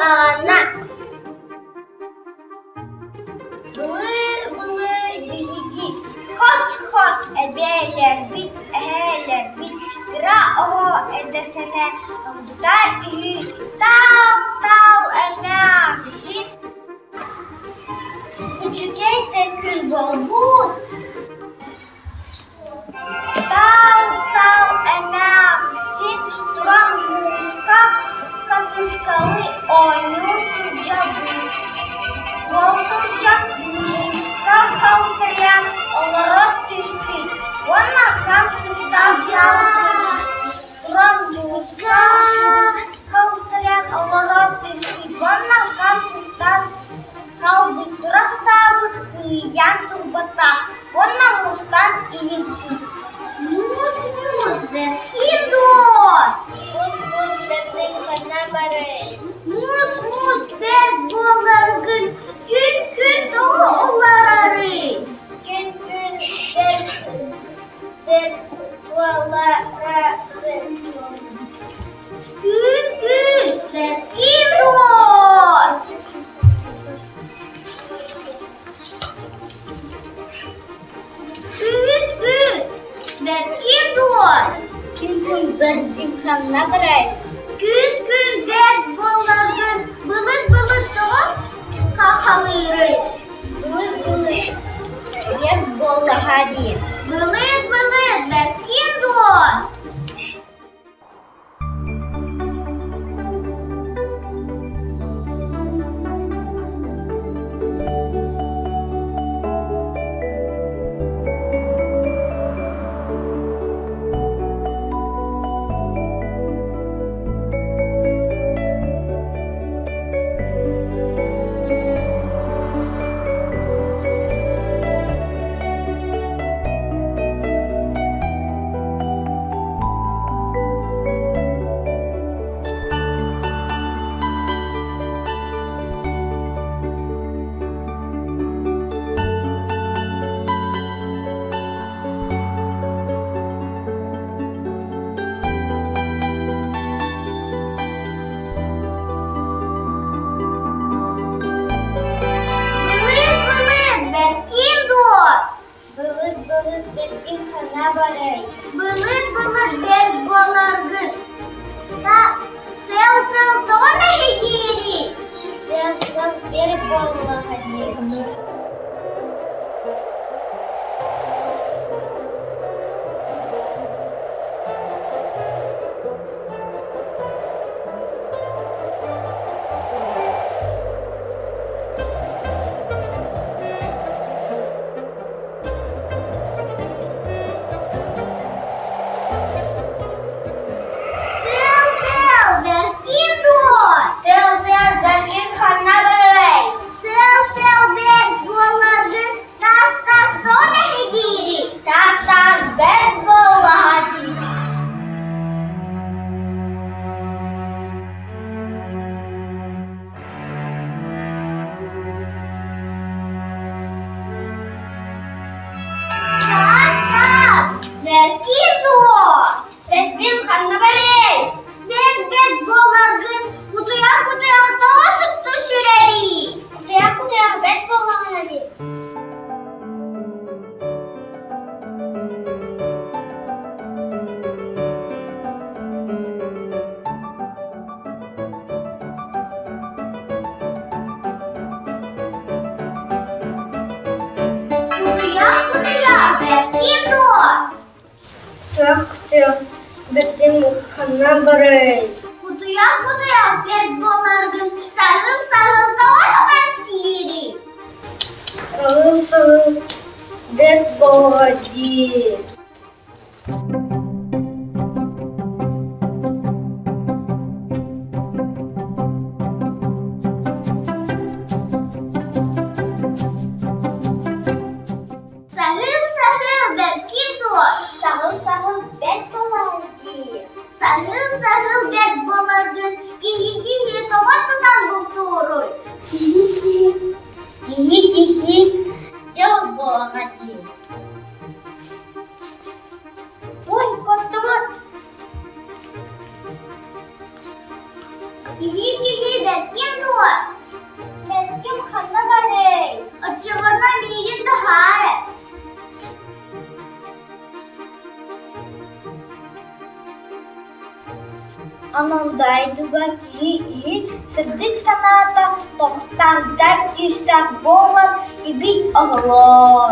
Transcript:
саҕаланна. Былыр-былыр биһиги хос-хос эбээлэрбит, эһээлэрбит кыра оҕо эрдэхтэринэ ылбыта үһү таал-таал эмээхсин Үчүгэй да күн буолбут Таал-таал эмээхсин туран мууска хатыскалыы оонньуу сылдьабын. Ол сылдьан мууска халтайан олоро түспүт уонна хам сыстан хаалбыт. Туран мууска халтайан олоро түспүт уонна хам сыстан Хаалбыт тура сатаабыт кыайан турбатах уонна муустан иһиппит. Муус муус бэркин дуо? Муус муус бэрдин ханна барый? Муус муус бэрт буоларгын күн күн тоҕо уларарый? Күн күн бэрт бэрт буоларгын Күн күн бэркин дуо? Күн күн бэркин дуо? Күн күн бэрдин ханна барай? Күн күн бэрт буоларгын былыт былыт тоҕо хахалыырый? Былыт былыт бэрт буоллаҕа дии. Былыт былыт бэркин дуо? Былыт-былыт бэркиин дуо? Былыт-былыт бэркин ханна барай? Былыт-былыт бэрт буоларгыт. Тыал-тыал тоҕо мэһэйдиирий? Тыал-тыал бэрт буоллаҕа дии. Тыал-тыал бэркиин дуо? Тыал-тыал бэркин ханна барай? Тыал-тыал бэрт буоларгын таас-таас тоҕо мэһэйдиирий? Таас-таас бэрт буоллаҕа дии. Таас-таас бэркиин дуо? Бэркин ханна барай? Бэрт-бэрт буоларгын кутуйах-кутуйах тоҕо супту сүрэрий? Кутуйах-кутуйах бэрт буоллаҕына дии. Кутуйах-кутуйах бэркиин дуо? Төх-төх бэртин ханна барай? Кутуйах-кутуйах бэрт буоларгын саһыл-саһыл тоҕо тутан сиирий? Саһыл-саһыл бэрт буоллаҕа дии. Саһыл-саһыл бэркин дуо? Саһыл-саһыл бэрт буоллаҕа дии. Саһыл-саһыл бэрт буоларгын киһи-киһи тоҕо тутан бултууруй? Киһи-киһи киһи-киһи дьол буоллаҕа дии. Ой, костугар! Киһи-киһи бэркин дуо? дойдуга киһи иһин сырдык санаата тохтон күүстээх буолан ибит оҕолоор.